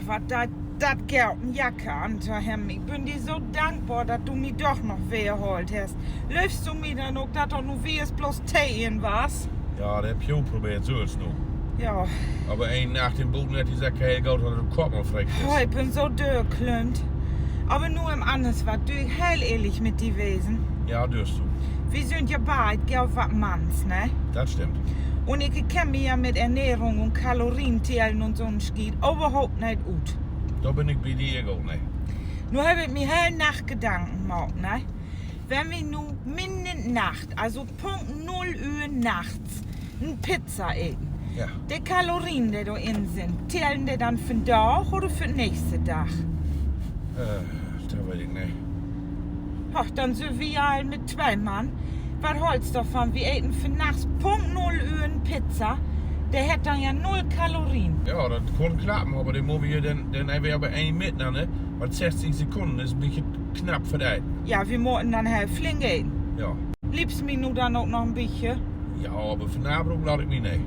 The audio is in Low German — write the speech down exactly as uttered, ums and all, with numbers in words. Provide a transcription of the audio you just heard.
Wat deit dat goot, en Jack an to hebben. Ik bün di so dankbor, dat du mi doch noch weer haalt hest. Löövst du mi denn ok, dat dor nu wiss bloots Tee in was? Ja, dat heff ik ok probeert, sülvst nu. Ja. Aver een Nacht in Buten hett de Sack heel goot, dat de Kopp mal free is. Oh, ik bün so dörklümmt. Aver nu em anners wat, dür ik heel ehrlich mit di wesen. Ja, dürst du. Wi sünd ja beid, glööv ik, wat Manns, ne? Dat stimmt. Un ik kenn mi ja mit Ernährung un Kalorientellen un so'n Schiet överhaupt neet ut. Dor bün ik bi di ok, ne? Nu heff ik mi heel Nacht Gedanken maakt, ne? Wenn wi nu midden in de Nacht, also Punkt null Uhr nachts, en Pizza eten. Ja. De Kalorien, de dor in sünd, tellen de denn vandaag oder för nächste Dag? Äh, dat weet ik nich. Och, denn sünd wi al mit twee Mann. Wat hollst dorvan? Wi eten vannachts Punkt null Uhr en Pizza. De hett denn ja null Kalorien. Ja, dat kunn klappen, aver denn mutt wi ja, denn, denn hebbt wi aver een mitnahmen, ne? Wat sesstig Sekunnen is en bietje knapp för dat. Ja, wi mutten denn heel flink eten. Ja. Liebst mi nu denn ok noch en bietje? Ja, aver för Nabrook laat ik mi nich.